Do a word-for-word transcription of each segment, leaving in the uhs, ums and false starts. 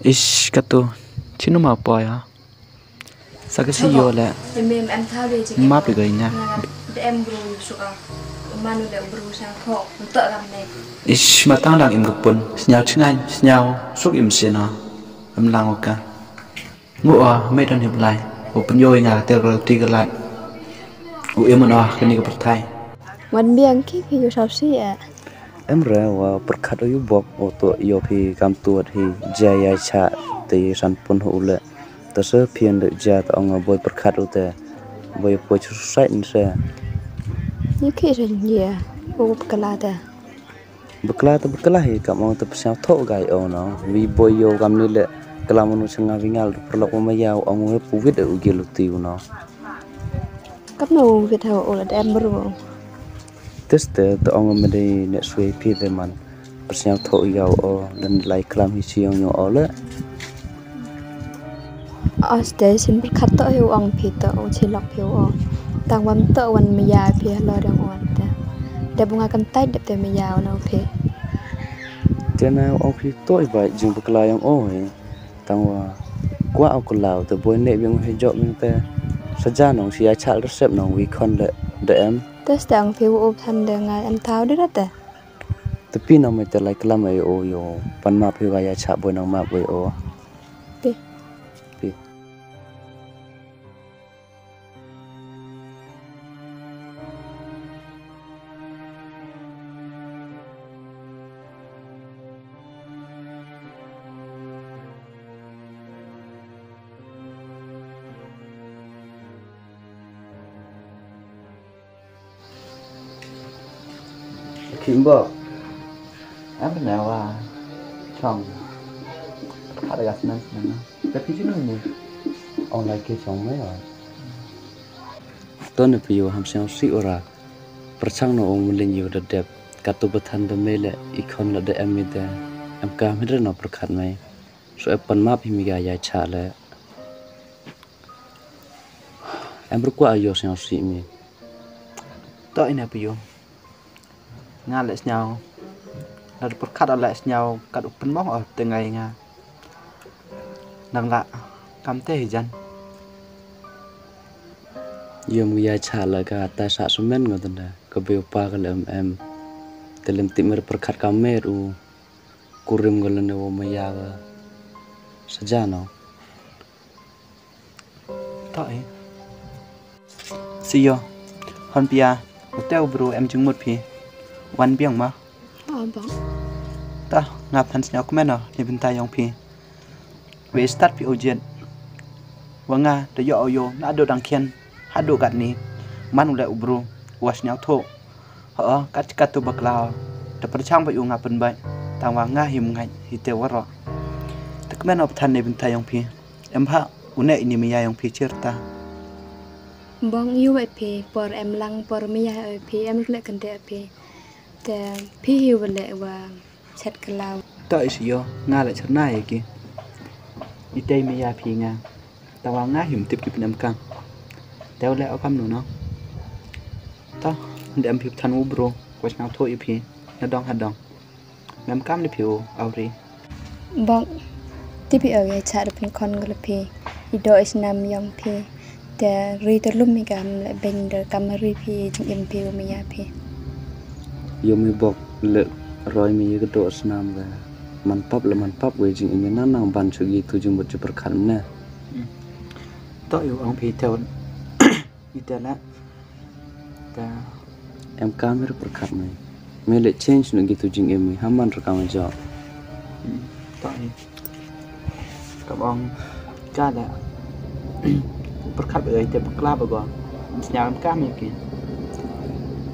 Ish, kato, chino ma poi ha. Sa ka si yo le. Em em em tha be jing. Ma pe goi na. Na da em bru yu shu a. Manu le bru sha tho. Nto ram ne. Ish, ma tang dang im ka pun. Sniaw chngain, sniaw suk im sina. Em lang ka. Ngu a, me don hip lai. O pun yo nga ter ko ti ka lai. U im no kani ka pyrthai. Wan biang ki ki yu sau si a. Em re wa pyrkhat u yu bok o to yo phi kam tuat hi jai yai cha te san pun hu le. Ta se phian de ja ta ong boi pyrkhat u te. Boi poi chu sai ni se. Ni ki ren ye. U pkala te. Bakla te bakla hi kam ong te psiaw tho gai o no. Wi boi yo kam ni le kala manu changa wi ngal perlok ma ya ong we pu wit u gil u ti u no. Kap no wit ha o la dem bru. Tes te te ong me dei ne sui pi de man. Psiaw tho ya o len lai klam hi chi ong yo o le. Os te sin pyrkhat to hi u ong phi to u chi lok phi u ong. Tang wam to wan maya phi ha lo dang wan te. De bunga kan tai dep te maya u no phi. Te na u ong phi to i bai jing bakla yang o hi. Tang wa kwa u kula u te boi ne biang hi jok min te. Saja nong si ya chal resep nong wi khon le de em. Tes te ong phi u up than de ngai em thau de te. Te pi nong me te lai klam ai o yo pan ma phi wa ya cha boi nong ma boi o. Pi. Pi. Kim bo. Am na wa chong. Ada gas nan nan. Tapi sini ni. Ong lai ke chong mai wa. Ton ne piu ham siang si ora. Perchang no ong melin yu da dep. Katu bathan da mele ikon la da em mi da. Em ka mi da no perkhat mai. So e pan map hi mi ga ya cha le. Em rukwa ayo sñiaw sih mi. To ina piyo. Nga leh sñiaw. Lada pyrkhat leh sñiaw kat u pynmong o te ngai nga. Nang lah kam te hijan. Yom ya cha la ka ta sa sumen ngo tanda ka beu pa ka leh em em. Te lem tip mer pyrkhat ka mer u kurim ka lene wo maya ka. Sajano. To eh. Siyo. Hon pia. Ute u bru em jingmut phi. Wan biang ma. Oh, bang. Tah, ngap than sñiaw kmen o, ni bynta yong phi. Wei start phi u jet. Wa nga, da yo o yo, na do dang khian. Hadu kat ni. Man u le u bru. Wa sñiaw tho. Ho, kat kat tu bakla. Da perchang ba u nga pynbai. Tang wa nga him ngai, hi te waro. Te kmen o than ni bynta yong phi. Em bha, une ini maya yong phi chirta. Bong yu wa phi, por em lang, por maya phi, em le kende phi. Te phi hi wa le wa chet kalaw. To isi yo, nga le cherna ya ki. Ite maya phi nga. Tawa nga him tip ki pnem kang. Te le o kam nu no. To, ndem phi than u bro, wa sñiaw tho i phi. Na dong ha dong. Mem kam le phi u, au ri. Bok, ti phi u ya cha da phi khon ga le phi. I do is nam yong phi. Te ri te lum mi kam le beng de kam ri phi jing im phi u mi ya phi. Yo mi bok le roi mi ye ga do is nam ga. Man pap le man pap we jing im na nang ban chu gi tu jing bot chu pyrkhat ne. To yo ong phi te. Ite la. Ta. Em kam hi pyrkhat mai. Me le change no gitu jing em mi. Haman rakam jo. Hmm. Ta ni. Ka bong. Ka da. Pyrkhat ba ite bakla ba go. Sñiaw em kam ki.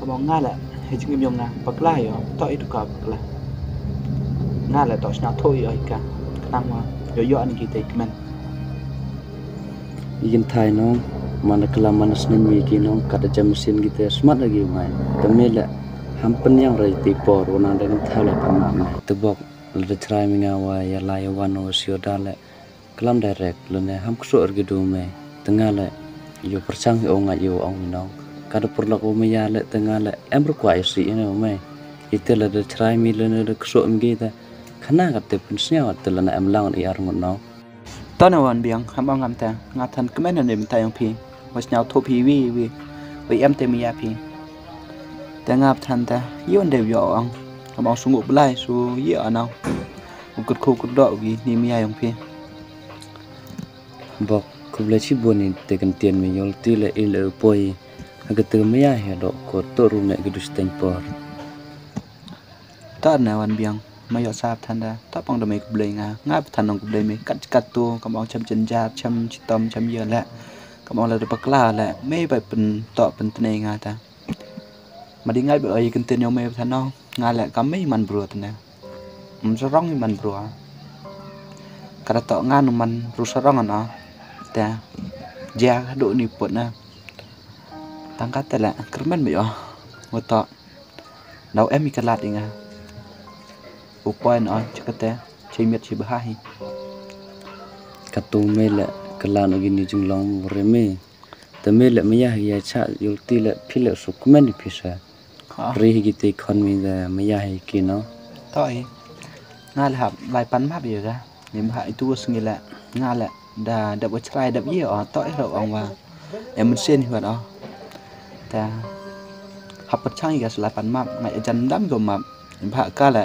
Ka bong nga la. He jing em yong nga. Bakla yo. To itu ka bakla. Nga la to sñiaw tho yo ka. Ka tang wa. Yo yo ani ki te kmen. Yin thai nong, mana kalam mana snem mi ki nong, kata jam mesin kita smat lagi mai. Kami le, ham penyang rai ti por, wana dengan thai le pama mai. Tebok, le de chrai mi nga wa, ya lai wan o sio da le. Kalam direct, le ne ham ksuk ergi du mai. Tenga le, yo perchang yo ngat yo ong mi nong. Kada perlok o maya le, tenga le, em berkwa yo si ine mai. Ite le de chrai mi le ne de ksuk mi kita. Khana kata pynsngew te lana em lang i ar ngut nong. Tone wan biang, ham ong ngam te, nga than kmen ne mynta ïong phi. Wa sñiaw tho phi wi wi. Wa em te maya phi. Te nga than te, ïoh nde ïoh ong. Ham ong sungu blai su ïoh anau. U kut khu kut dok wi ni maya ïong phi. Bok, khublei chibun ni te kyntien me yol ti le il e poi. Ha kata maya he dok ko to ru ne ke dus teng por. Tar ne wan biang, ma ïoh sap than da, ta pang da me khublei nga, nga than nong khublei me, kat kat tu, kam ong cham chen jar, cham chitom, cham ïa le, kam ong la da bakla le, me bai pyn to pyn tne nga ta. Ma di ngai ba oi kyntien ïong me than nong, nga le kam me man bru tne. Ym sarong i man bru. Kada to nga nu man bru sarong ano. Ta, ja ka du ni put na. Tang kata le, kyrmen me ïoh, wa to. Dau em i kalat i nga. U poi no chikate, chei miet chi bha hi. Katu me le kalan u gini jinglong re me. Te me le maya hi ya cha yul ti le phi le su kmen phi sa. Ri hi kiti khon mi da maya hi ki no. To i. Nga le hap lai pan map ïa ga. Ni ma ha itu sngi le nga le da dep wa chrai dep ïa o to i ro ong wa. Em mynsiem hi wat o. Ta hap pat chang ïa ga slai pan map ngai jan dam go map. Ni ma ha ka le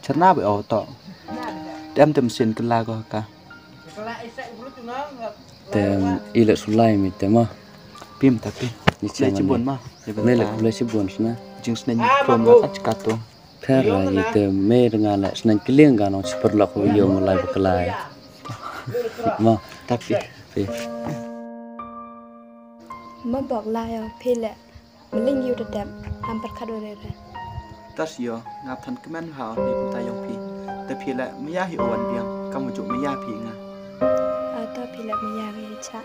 cherna ba o to. Dem tem sin kala go ka. Te i le sulai mi te ma. Pim ta pim. Ni chibun ma. Me le khublei chibun sna. Jing sna ni krom la ka chikato. Pher la ite me nga le sna kiliang ga nong chipar lok ko yo mo lai bakalai. Ma. Tapi. Pi. Ma bok la yo phi le. Mling yu da dep. Ham perkat ore re. Tas yo, nga than kmen ha ni ta yong phi. Te phi le maya hi o wan biang. Kam ju maya phi nga. A ta phi le maya hi cha.